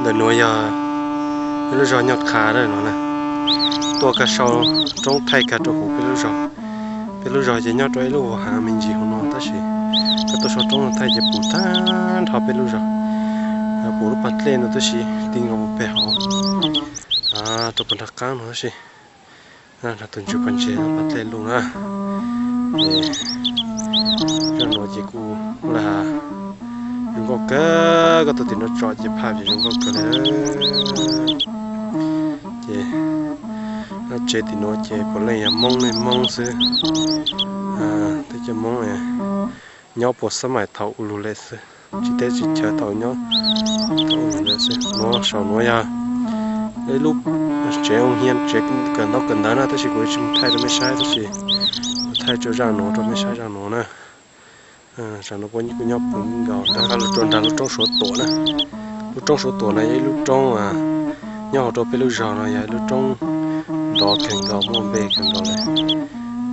Ntawm nuav yog peb lub zog Nyoj Qha no na, tuaj kag sau roob thaij kag rau huv peb lub zog. Peb lub zog ces nyob rau ib lub hav me ntsis hauv no tab sis koj tuaj sau roob no thaij ces pum tag nrho peb lub zog, pum lub pas dlej no tab sis ti nkaus peg hauv rau puag nram qab no tab sis nrog tus ntswg pas ntses lub pas dlej lug na. Ces zaj nuav ces kuj ua zoo nkauj kawg, koj tuaj tim nuav tsom ces phaj ces zoo nkauj kawg li. Ces tsev tim nuav ces puav leej yog Moob, nej Moob xwb, teb chaws Moob nyob puag xab maim thaum u lug le xwb, tsis teb tsis chaw thaum nyob thaum u lug le xwb. Nuav saum nuav yog ib lub tsev oo hiav, tsev kawm ntaub kawm ntawv na, tab sis kuv tsis mus thaij rau mej saib, tab sis kuv thaij rau zaj nuav rau mej saib zaj nuav na. Zaj nuav puab kuj nyob puv nkaus, rov qab lug rau nraag lub roob Suav Tuam na. Lub roob Suav Tuam no yog ib lub roob nyob hauv rau peb lub zog no yog ib lub roob nrov kawg nkaus, muaj npe kawg nkaus le.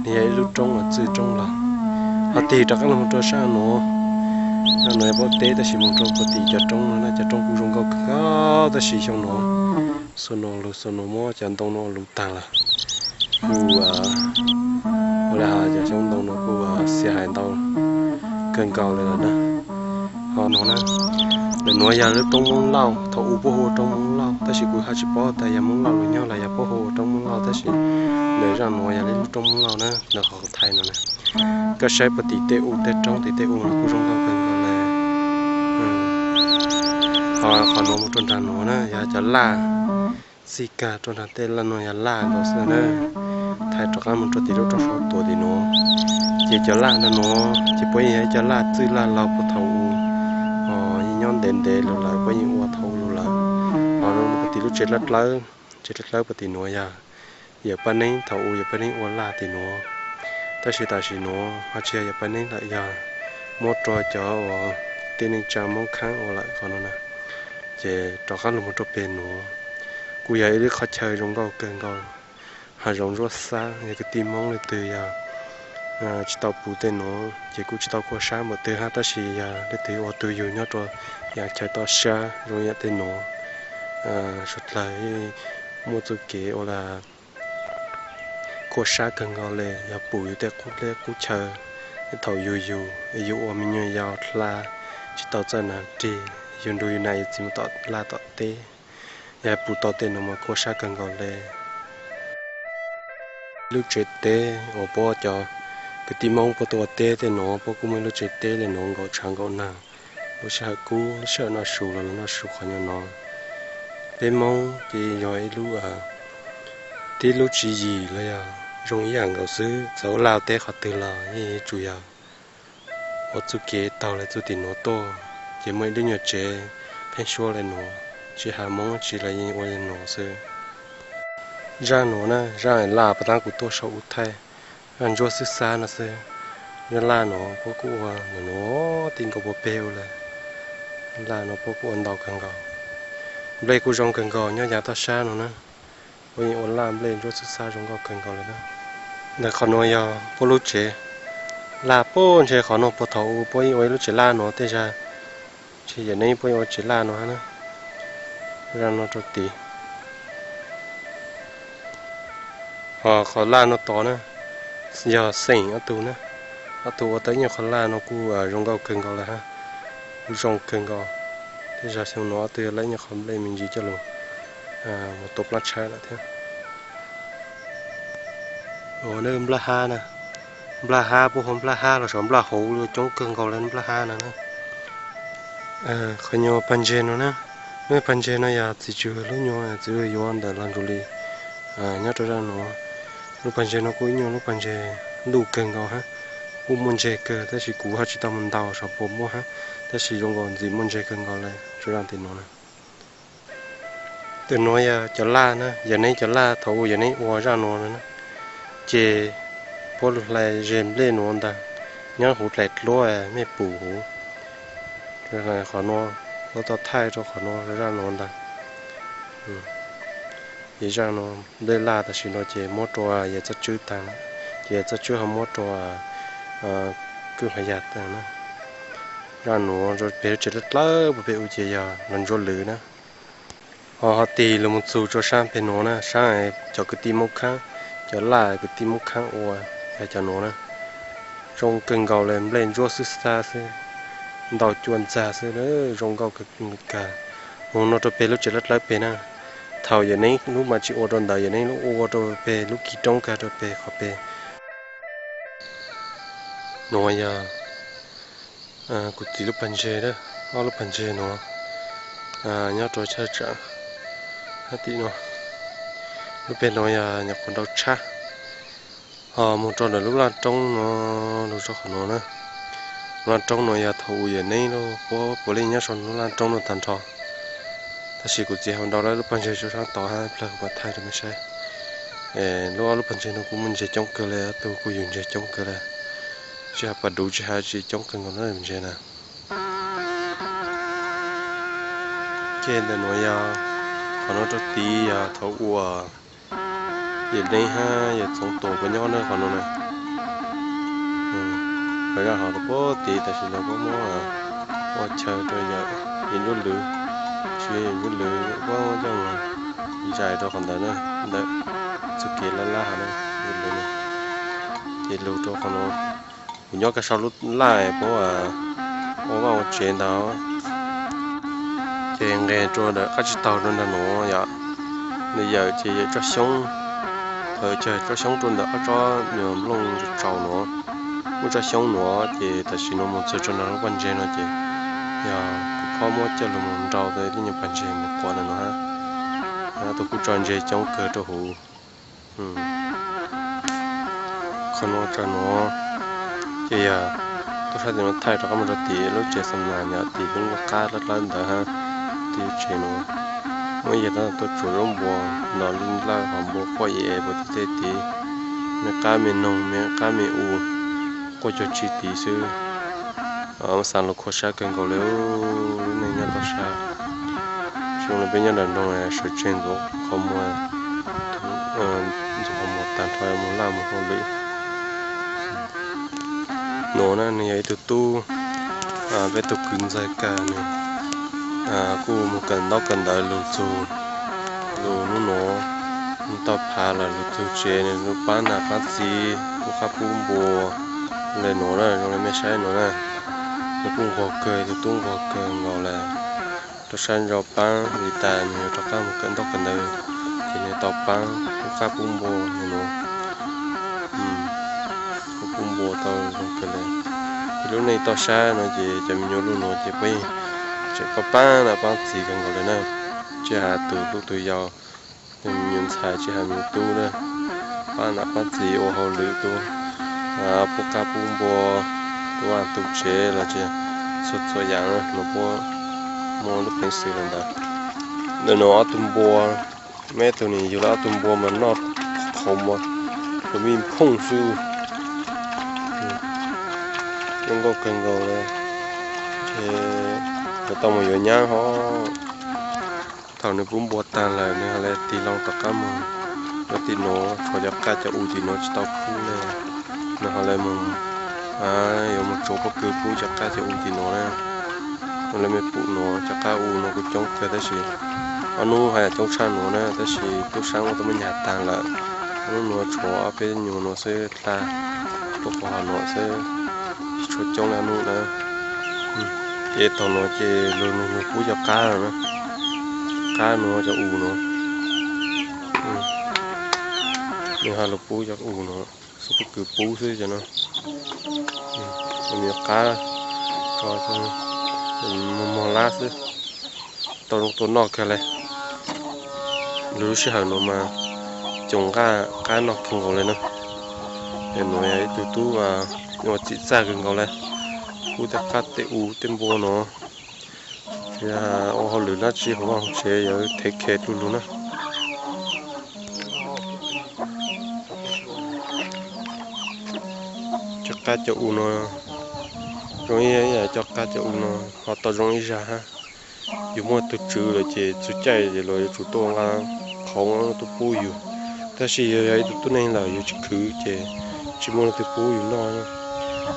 Nws yog ib lub roob uas txwj roob los. Ho tig rov qab lug mus rau sab nuav, sab nuav yog pob teb tab sis mus rau puag tim cov roob no na, cov roob kuj zoo nkauj kawg nkaus tab sis xyoo nuav, xyoo nuav lug xyoo nuav muab cov ntoo no luv tag lawm. Kuj ua le has cov xyoob ntoo no kuj xiam hais ntau kawg nkaus li lawm na. Ho nuav na, ntawm nuav yog lub roob Moob Lauj, thaum u puab hu ua roob Moob Lauj tab sis kuv haj tsis paub tas yog Moob Lauj lug nyob los yog puab hu ua roob Moob Lauj tab sis ntawm zaj nuav yog lub roob Moob Lauj na, ntawm qhov kuv thaij no na. Koj saib puag tim tej u tej roob tim tej u no kuj zoo nkauj kawg nkaus le. Ho qhov nuav mus rau nraag nuav na yog cov laj, txij kag rau nraag tej laj no yog laj nkaus xwb na. Thaij rov qab mus rau tim lub roob Suav Tuam tim nuav, ces cov laj nraag nuav ces puab yeej yog ib cov laj txwj laj laug puag thaum u, yeej nyob ntev ntev lug lawm, puab yeej ua thaum u lug lawm. Ho puag tim lub tsev dlawb dlawb, tsev dlawb dlawb puag tim nuav yog yawm Paj Neeb, thaum u yawm Paj Neeb ua laj tim nuav, tab sis tam sim nuav ho tsis yog yawm Paj Neeb lawm, yog muab rua cov uas tej neej tsa Moob Khaab ua lawm qhov no na. Ces rov qab lug mus rau peg nuav, kuj yog ib lub qhov chaw zoo nkauj kawg nkaus, hav zoov ntsuab xab, yog kwv tij Moob leej twg yog tsis tau pum tej nuav ces kuj tsis tau kuaj sab npaum twg hab, tab sis yog leej twg ua tug yug nyob rua yaav chaw toj sab zoo yam tej nuav, suav dlawg muaj txuj kev ua le kuaj sab kawg nkaus le, yog pum yug tej qub dleb qub chaw, thaum yug yug es yug ua me nyuam yaus hla, tsis tau txawj nav rig, yug nrug yug nam yug txiv mus tom laj tom teb, yog pum tau tej nuav mas kuaj sab kawg nkaus le. Lub tsev teb uas puab cov kwv tij Moob puab tuaj ua teb tej nuav, puab kuj muaj ib lub tsev teb le nuav nkaum tshav nkaum nag. Lub sij hawm kub, lub sij hawm noj su los lawv noj su qhov nyuag no. Peb Moob ces yog ib lub, tib lub tswv yim los yog zoo ib yam nkaus xwb, txawm ua laj teb qhov twg los yeej yuav tsum yog ua txuj kev taug le txuj tim nuav tuaj, ces muaj ib lub nyuag tsev pheeb suab le nuav, tsis has Moob tsi los yeej ua le nuav xwb. Zaj nuav na, zaj laj puag ta kuv tuaj sau ua thaij, zaj ntsuab xwb xab no xwb. Zaj laj nuav puab kuj ua nuav ti nkaus puag peg u le. Laj nuav puab kuj ua ntau kawg nkaus. Nplej kuj zoo kawg nkaus nyob yav toj sab no na. Puab yeej ua laj nplej ntsuab xwb xab zoo nkauj kawg nkaus le na. Ntawm qhov nuav yog puab lub tsev laj puag ntshe qhov nuav puag thaum u puab yeej ua ib lub tsev laj nuav tej zag, tsis yam neb puab yeej ua tsev laj nuav hab na. Zaj nuav rau tid. Ho qhov laj nuav tod na, yog xeem ob tug na, ob tug ua tau ib nyuag qhov laj nuav kuj zoo nkauj kawg nkaus lawm hab, kuj zoo kawg nkaus. Tej zag xyoo nuav ob tug yog laj ib nyuag qhov nplej me ntsis coj lug mus tua plab tshaib lawm thiab. Nplaj hab na, nplaj hab puab hu nplaj hab los sav nplaj huv li coob kawg nkaus le nplaj hab no na. Qhov nyuag pag ntseg no na, lub pag ntseg no yog txiv tswv lub nyuag txiv yuav ntawm Los Ntsuj Lis nyob rau zaj nuav. Lub pag ntseg no kuj ib nyuag lub pag ntseg ntuj kawg nkaus hab, kuj muaj ntseg kawg tab sis kuv ho tsis tau mus ntaus sav puas muaj hab, tab sis zoo nkaus ntxim muaj ntseg kawg nkaus le rau zaj tim nuav na. Tus nuav yog cov laj na, yog neb cov laj thaum u yog neb ua zaj nuav na, ces puab lug hlais ze nplej nuav ntag, nyob huv dlaim dluab mej pum huv. Qhov nuav, puab tau thaij rau qhov nuav zaj nuav ntag. Ces zaj nuav nplej laj tam sim no ces muab rua yawg Txawj Tswb taag, ces yawg Txawj Tswb ho muab rua Kwj Hla Yaj taag na. Zaj nuav peg lub tsev dlawb dlawb puag peg u ces yog Los Ntsuab Lwm na. Ho ho tig los mus txug rua saab peg nuav na, saab cov kwv tij Moob Khaab, cov laj kwv tij Moob Khaab ua, yog cov nuav na. Zoo kawg nkaus le, nplej ntsuab xwb xab xwb, ntau cua ntxag xwb, zoo nkauj kawg. Mus no rua peg lub tsev dlawb dlawb peg na. Thaum Yawm Neeb lub mas tsis ua rua ntawd, Yawm Neeb lub ua rua peg lub kis roob kag rua peg qhov peg. Nuav yog kuv txiv lub pag ntseg, ob lub pag ntseg nuav nyob rua chaw tsaam hab tim nuav. Lub peg nuav yog nyuam qhuav nrau tshab, ho moog rua ntawm lub laj roob nuav lug rua qhov nuav na. Lub laj roob nuav yog thaum u Yawm Neeb lub puab puav leej nyob sau lub laj roob nuav tag nrho. Tab sis kuv txiv hau nrau lawv lub pag ntseg rua saab tod hab, plawg kuv mam thaij rua mej saib. Lub ob lub pag ntseg nuav kuj muaj ntses coob kawg le, tug kuj yug ntses coob kawg le. Tsis has pas duv tsis has tsi, coob kawg nkaus lub ntses na. Ces ntawm nuav yog, qhov nuav rua tid yog thaum ub Yawm Neeb hab Yawm Txoov Tuam puab nyob na qhov nuav na. Lawv zaj hov rua puag tid, tam sim no puab muab ua chaw rua Yawm Ncuab Lwm, tsis Ncuab Lwm, puab coj mus zais rua qhov ntawd na, ntawm txug kev laj laj hov na, Ncuab Lwm na. Ces lug rua qhov nuav, kuv nyob kag sau lub laj puab ua vaj ua tsev ntawd. Ces nqes rua ntawm qab tsib taug rua ntawm nuav yom, ntawm Yawm ces Yawm tsob xyoob, thaum Yawm tsob xyoob rua ntawm ob tsob nyuag nplooj tsaus nuav, muaj tsob xyoob nuav ces tam sim nuav mus txug rua ntawm lub pag ntseg nuav ces yog kuv phob muab coj lug mus nrau tau ib lub nyuag pag ntseg mus quas ntawm nuav hab. Tus kuj tso ntses coob kawg rua huv. Qhov nuav tsaws nuav ces yog tub sab tim nuav thaij rov qab mus rua tim lub tsev xa nas nyob tim lub qab dlawb dlawb ntawd hab. Tim lub tsev nuav muaj ib yam dab tuaj tsuav zaub npua, nov li lawj hov npua quaj es es puag tim tej tid, me qab me noog me qab me u quaj cuag tsi tid xwb. Xaav lug khuam sab kawg nkaus le, lub neej nyob toj sab. Xyoo no peb nyob nram nroog sawv tsees ntxuav qhov muag, ntxuav qhov muag tag nrho mus laj mus hauj lwm. Nuav na nws yog ib tug tub, peb tug kwv ntxawg kag nws kuj mus kawm ntaub kawm ntawv lug txug, lug nub nuav tau phav lawm lug txug tsev nws lug paab nam paab txiv pub qaab pub npua le nuav na, zoo le mej saib nuav na. Nws kuj nquag kawg, tus tub nquag kawg nkaus le, rau sab ntso paab li tas nws yuav rov qaab mus kawm ntaub kawm ntawv, ces nws tau paab pub qaab pub npua le nuav. Kuj pub npua tau zoo kawg le. Ces lub neej toj sab no ces cov me nyuam lug nuav ces puab tseem paab nam paab txiv kawg nkaus le na. Tsis has tus hlub tus yau, tus me nyuam ntxhais tsis has me nyuam tub na, paab nam paab txiv ua hauj lwm tub, pub qaab pub npua, tub vaj tub tsev los sis txhua txhua yaam no puab muaj lub peev xwm le ntawd. Ntawm nuav ob tug npua, meb tug nim yug le ob tug npua mas noj qhov muag ua mij phooj xwb. Zoo nkauj kawg nkaus le, ces yuav tau mus yuav nyab hov. Thaum nws pub npua taag lawm nws ho le tig loo rov qaab mus yuav tim nuav, tshuav cov qaj cov u tim nuav tsis tau pub le, nws ho le mus, yuav mus tsuav pob kws pub cov qaj cov u tim nuav na. Nws le mej pum nuav cov qaj u nuav kuj coob kawg tab sis ob nub haj yam coob tshaj nuav na, tab sis tub saab muab tau muab nyag taag lawm. Ob nub nuav tshuav ob peb nyuag nuav xwb, dlha tuaj puag hov nuav xwb, tsis tshua coob le ob nub na. Ces thaum nuav ces lug nws lug pub cov qaj na, qaj nuav cov u nuav, nws ho lug pub cov u nuav, xub pob kws pub xwb cov no. Me nyuam qab tso muag muag lab xwb, tau zoo tua noj kawg le. Lub sij hawm nuav mas coom nqaj qab noj kawg nkaus le na. Nuav yog ib tug tub ua txim txaj kawg nkaus le, pub tej qab tej u tej npua nuav. Ua hauj lwm dlaab tsi hauv vaj hauv tsev yuav thev khev dlua lug na. Cov qab cov u no zoo ib yam, cov qab cov u no ho tau zoo ib zag hab. Yug muaj tug tswv lawm ces txug caij los yuav tsum tuaj nqa qhov tuaj pub yug, tab sis yog yog ib tug tub neeg lawm yug tsis khwv ces tsis muaj leej twg pub yug noj.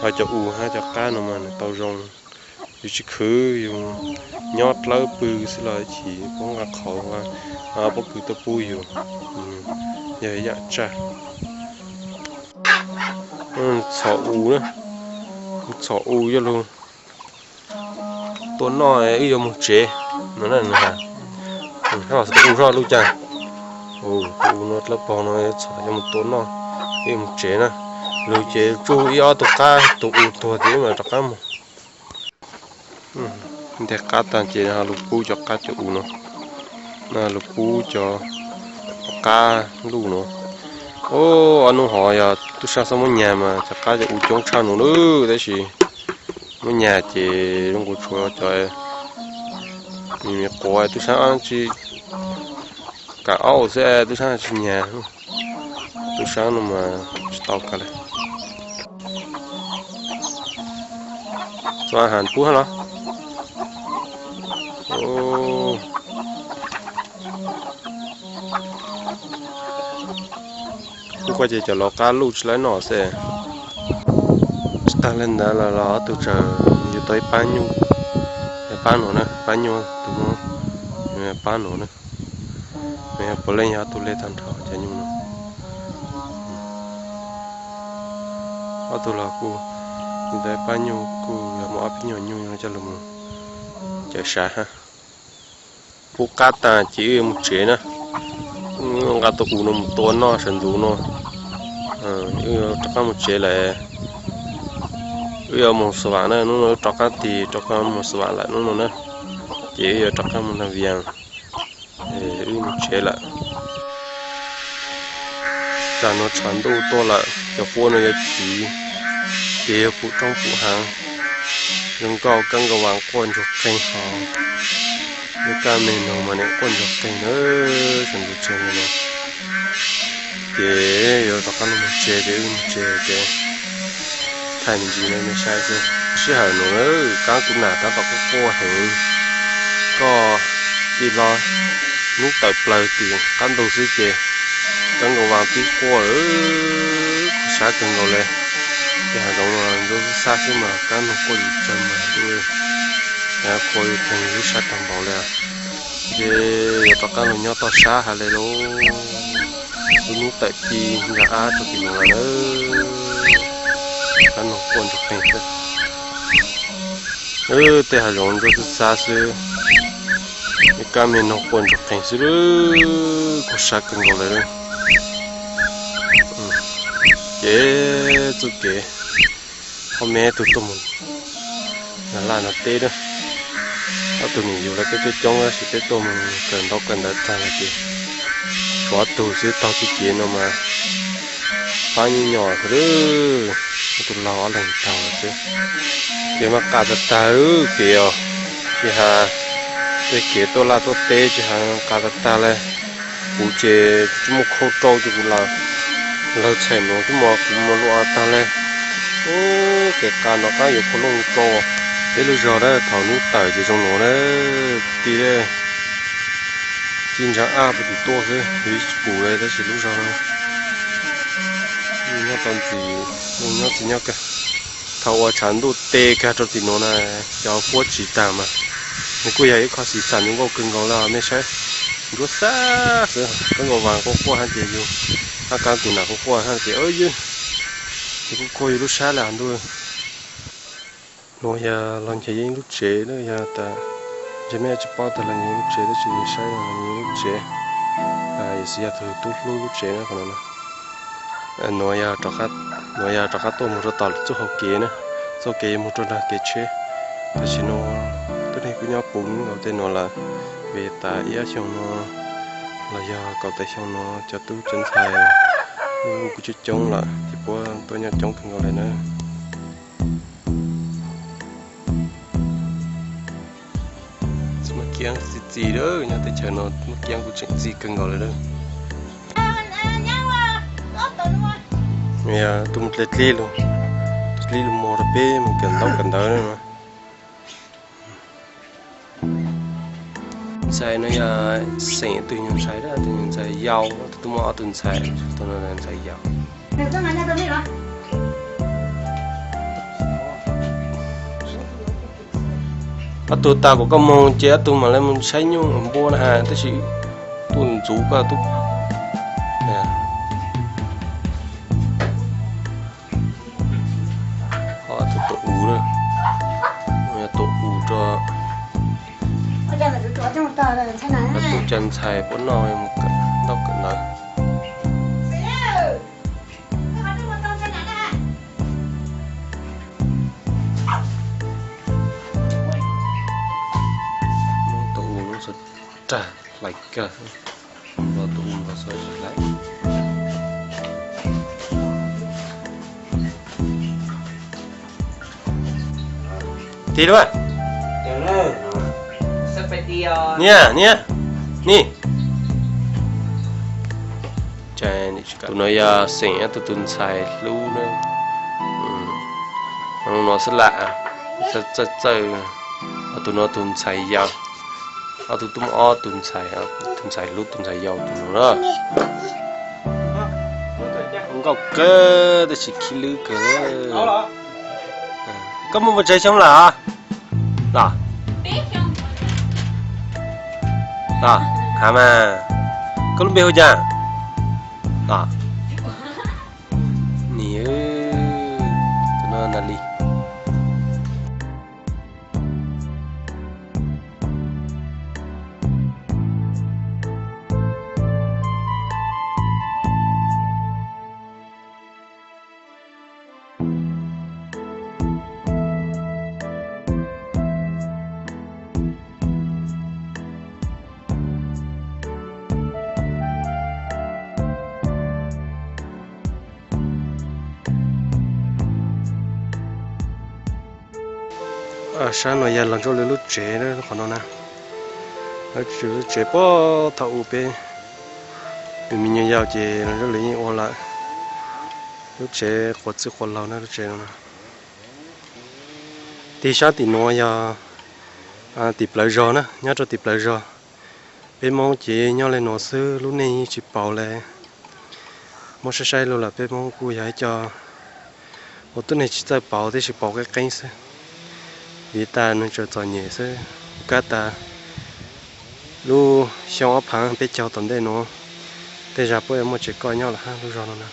Ho cov u hab cov qab no mas nws tau zoo, yug tsis khwv yug Nyob dlawb pw xwb los tsis pub nqa qhauv, pob kws tuaj pub yus, yog yam tsaj. Txhom u, txhom u coj lug tua noj wb yuav mus tsev no na. U zog lub caij, tus u no dlawb paug no txhom coj mus tua noj, wb mus tsev na. Lug ces tsuj ib ob tug qab, tus u tuag ces wb mam rov qab mus. Nteg qab tag ces lug pub cov qab cov u no, lug pub cov qab luj no. Ob nub hov yog tub sab xob muab nyag mas cov qab cov u coob tshaj nus lawm, tab sis muab nyag ces zoo nkaus tshuav cov me me quav, tub sab tsis kam aub xwb, tub sab tsis nyag. Tub sab no mas tsis tau kiag li. Txog has pub hab los? Pub koj ces cov laus qab luj tsis laib noj xwb. Tsis tag li ntawd los ob tug tseem yuav tau ib pab nyuj, pab no na, pab nyuj tus no, pab no na. Puav leej yog ob tug leg tag nrho cov nyuj no. Ob tug los kuj, ib pab nyuj kuj yog muaj ob peb nyuag nyuj coj lug mus cawm sav hab. Pub qab tag ces wb yuav mus tsev na. Nqa tus u no mus tua noj sawv ntxuv no, wb rov qab mus tsev lawm. Wb yuav mus xa vam na, hnub no wb rov qab tig rov qab mus xa vam lawm hnub no na. Ces wb yuav rov qab mus nag vias, wb mus tsev lawm. Tsam no tshav ntuj tuaj lawm, cov huab no yuav tsiv, ces yuav pum roob pum hav, zoo nkauj kab nkaus vas quaj ntsuag qeeg hos, ib kab me noog mas nim quaj ntsuag qeeg na, sawv ntxuv tsheej li no. Ces yuav rov qab los mus tsev ces wb mus tsev ces thaij me ntsis no nej saib xwb. Sij hawm no kab kuv nam tab tom quaj quaj heev, koj tij laug, hnub tawm plaws tim qab ntug xwb ces kab nkaus vas pib quaj, kuv sab kawg nkaus li. Tej hav zoov no ntsuab xwb xab xwb mas kab noog quaj yus tsawg mas kuj quaj yus tsawg, lub sab tag npaum li. Ces yuav rov qab los nyob toj sab hais li lauj. Lub hnub tawm ci ntsa ab rau tim no lawm na, kab noog quaj ntsuag qeeg xwb. Tej hav zoov ntsuab xwb xab xwb, ib kab me noog quaj ntsuag qeeg xwb, kuv sab kawg nkaus lawm. Ces txuj kev, ob me tug tuaj mus nag laj nag teb na, ob tug nim yug lawv peb coob coob tab sis peb tuaj mus kawm ntaub kawm ntawv tag lawm ces tshuav ob tug xwb, taug txuj kev no mas pab nyuj nyom xwb, ob tug laug ob leeg taug lawm xwb. Ces mas qas tag tag kev os, ces has tej kev tuaj laj tuaj teb ces has qas tag tag li. Kuv ces tsis muaj khau rau ces kuv lawv, lawv txhais nuav tub mos kuv mas luaj tag li. Kev qas nov qab yuav khau looj rau. Peb lub zog na thaum hnub tawm ces zoo nuav na, ti ci ntsa ab puag tim tuaj xwb, yus tsis pum li tab sis lub zog no nyob tau ntxim, nyob txim nyob kawg. Thaum uas tshav ntuj te kag rau tim nuav na, cov huab tsiv tag mas nws kuj yog ib qho xis xam zoo nkauj kawg nkaus li nej saib. Ntsuab xab xwb, kab nkaus vas quaj quaj hab ces yus, hab kab kuv nam quaj quaj hab ces yus kuj quaj yus lub sab li ntuj. Nuav yog los nrhiav yeeb lub tsev na, yog tas ntshe mej tsis paub tas los nrhiav yeeb lub tsev tab sis saib los nrhiav yeeb lub tsev, yog xwb yog tus tub hlub lub tsev na qhov no. Nuav yog, nuav yog rov qab tuaj mus rau tom txuj hauv kev na, txuj kev yuav mus rau nram kev tsheb. Tam sim no tuab neeg kuj nyob puv nkaus tej nuav lawm, vim tas ib ob xyoo no los yog kaum tawm xyoo no cov tub cov ntxhais kuj coob coob lawm ces puab tuaj nyob coob kawg nkaus li na. Txi mas kiab txi txiv lawm, nyob teb chaws no txi mas kiab kuj tseem txi kawg nkaus li lawm. Yog tuaj mus dle dlib lug, dlib lug mog rau peb mus kawm ntaub kawm ntawv na. Ntxhais no yog xeem tug nyuag ntxhais, tug nyuag ntxhais yau, tug tub muaj ob tug ntxhais, tug no ntxhais yau. Ob tug tas kuv koj moog ces ob tug mam le moog saib nyuj npua na, tab sis tuaj ntxuv koj tub. Ho tus tuam u na, yog tuam u rau tus cov ntxhais puab noj mus kawm ntaub kawm ntawv. Tuam u lub xov rag hlais kawg, los tuam u los xov hlais. Tig lub. Niam, niam, ni. Tus no yog xeem ob tug tus ntxhais hlub na. Nuav xwb lam txawj txawj, tus no tus ntxhais yau, ob tug tub ob tus ntxhais, tus ntxhais hlub tus ntxhais yau tus no na. Nkauj kawg tab sis khib lwb kawg. Koj muaj puas tsawg xyoo lawm? Los, los, hab mas, koj lub npe hu cas? Los, ni, tus no Nas Lis. Sab no yog Los Ntsuab Lwm lub tsev na, qhov no na. Lub tsev puag thaum ub peb me nyuam yaus ces Los Ntsuab Lwm yeej ua lawm. Lub tsev quas txwj quas laug na, lub tsev no na. Tig sab tim nuav yog tim plawv zog na, nyob rau tim plawv zog. Peb Moob ces nyob le nuav xwb, lub neej yeej tsis paus le. Muab saib saib lug lawm peb Moob kuj yog ib co uas tuab neeg tsis txawj paus, tab sis paus qeeb qeeb xwb. Vim tas neeg tsaws txom nyem xwb. Kuv kab tas lub xyoo ob phav peb caug tom ntej nuav, tej zag puab yuav muaj tsev koj nyob lawm hab lub zog no na.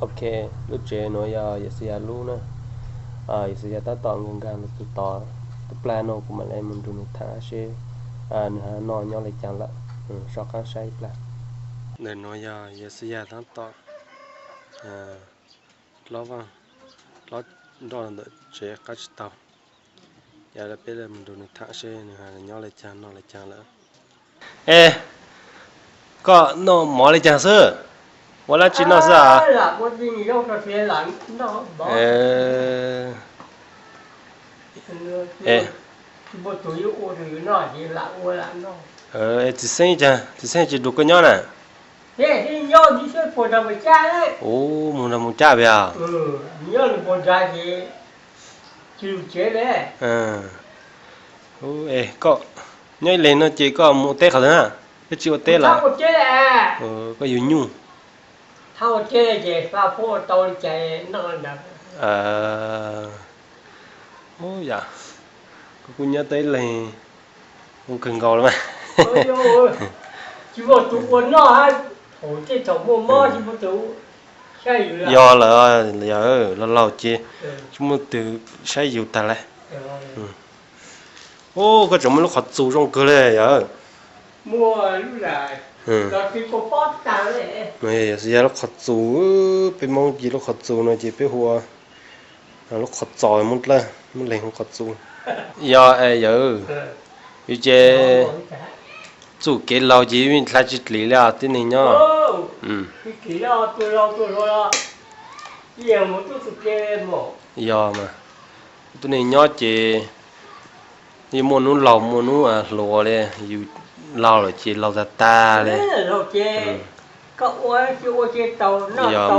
Ok, lub tsev nuav yog Yauxayas lub na. Yauxayas tab tom nkaag nkaag ntawm tus tod, tus plag no kuv mam le mus nrug nws tham seb nws noj nyob li cas lawm, soj qab saib ib plag. Ntawm nuav yog Yawg Xwb Yaj tab tom hlob vaj hlob nroj ntawm tsev qab tsis tau. Yog peb mus nrug nws tham seb nws nyob li cas noj li cas lawm. Es, koj noj mov li cas xwb? Ua dab tsi noj xwb as? Txiv Xeeb, txiv Xeeb tsis nrug koj nyob na? Ua, mus nrug mus caj peb os? Koj nyob ib leeg no ces koj mus ua teb qhov twg na? Peb tsis ua teb los? Koj yug nyuj. Yam, koj kuj nyob tau ib leeg zoo kawg nkaus li mas. Yog lawm, yog laug laug ces tsis muaj twg saib yus tag li. Ub, koj tseem muaj lub qhov txus zoo kawg li yawg. Yog lub qhov txus, peb Hmoob ces lub qhov txus no ces peb hu ua lub qhov txos, Hmoob dlawb, Hmoob leeg hu qhov txus. Yog es yawg, yus ces txuj kev laug ces yeej dlha tsis dlig li os tib neeg nyob. Yog mas, tib neeg nyob ces yeej muaj hnub laug muaj hnub hluas li, yus laug lawm ces laug tag tag li. Yog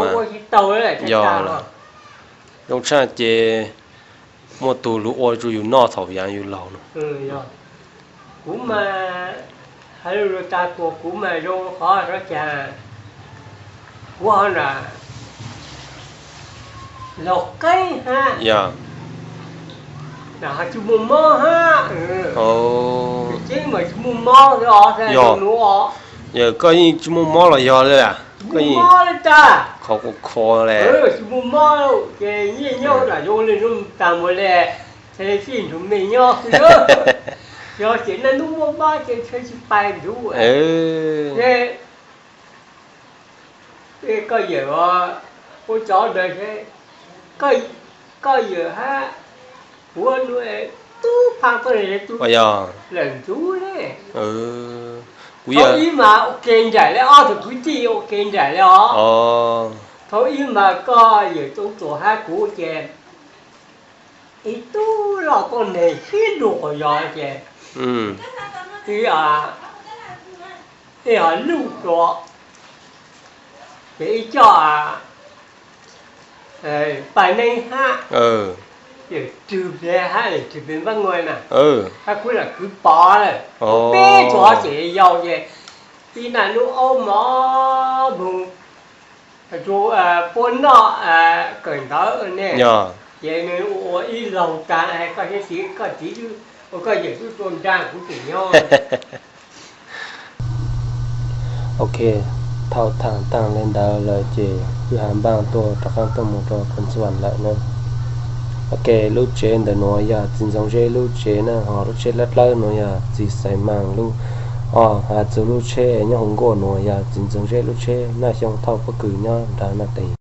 mas, yog, zoo tshaj ces muaj tug lug ua rau yus noj thaum yav yus laug no. Kuv mas, hais lus tas kuas kuv mas zoo qhov xyov cas kuv ho na laug qeeb hab, na ho tsis muaj mob hab. Tseeb mas tsis muaj mob os, yog, yog koj yeej tsis muaj mob los yog li, koj yeej mob li tas, qhov kuv kho li, tsis muaj mob ces yeej nyob na zoo li zoo tag mus li, thiaj li sij nrug mej nyob xwb. Yog ces naj hnub muaj mob ces ntshe tsis pais nrug. Koj yawm, ua cov ntawd, koj yawm hab kuv tub pha koj tub lawm ntxuv le. Kuv yawm ib mas ua ke nraim le, ob tug kwv tij ua ke nraim le os. Thaum ib mas koj yawm tub tuam hab kuv ces ib tug loj tuab neeg sib nrug quas zos ces ib, ib ho luj tuam ces ib co paj neeb hab, yawm Rwg Plig hab yawm Rwg Plig Npab Nuj na, hab kuv lam kwv pov lawm, peb tug ces yau ces ib naj hnub aub mov moog rua puab noj kawm ntawv ne, ces nws ua ib laug tag, koj txiv, koj txiv, ua koj yawm tub tua nraag kuv tseem nyob. Ok, thaum thaam taag le ntawd lawm ces wb has npaaj tuaj rov qaab tuaj mus rua Phoos Xas Vas lawm na. Ok, lub tsev ntawm nuav yog txiv Ntxoov Zeb lub tsev na, ho lub tsheb dlawb dlawb nuav yog txiv Xaiv Maas lub, o, has txug lub tsheb nyob huv nkuaj nuav yog txiv Ntxoov Zeb lub tsheb. Naj xyoo thauj pob kws nyob nraag naj tes.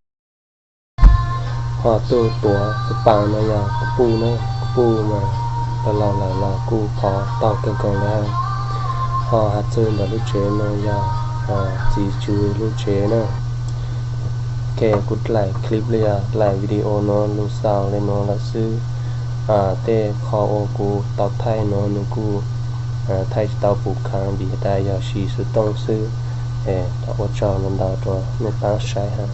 Ho tuaj tuav kuv paas no yog kuv puj na, kuv puj mas laus laus lawm los kuj phov taug kawg nkaus li hab. Ho has txug ntawm lub tsev no yog txiv Tswv lub tsev na. Ok, kuv dlaim clip los yog dlaim video nuav lug xaus le nuav lawm xwb. Tej qho uas kuv tau thaij nuav nws kuj thaij tsis tau pum khaav vim has tas yog siv xov tooj xwb. Thov ua tsaug ntau ntau rua mej paab saib hab.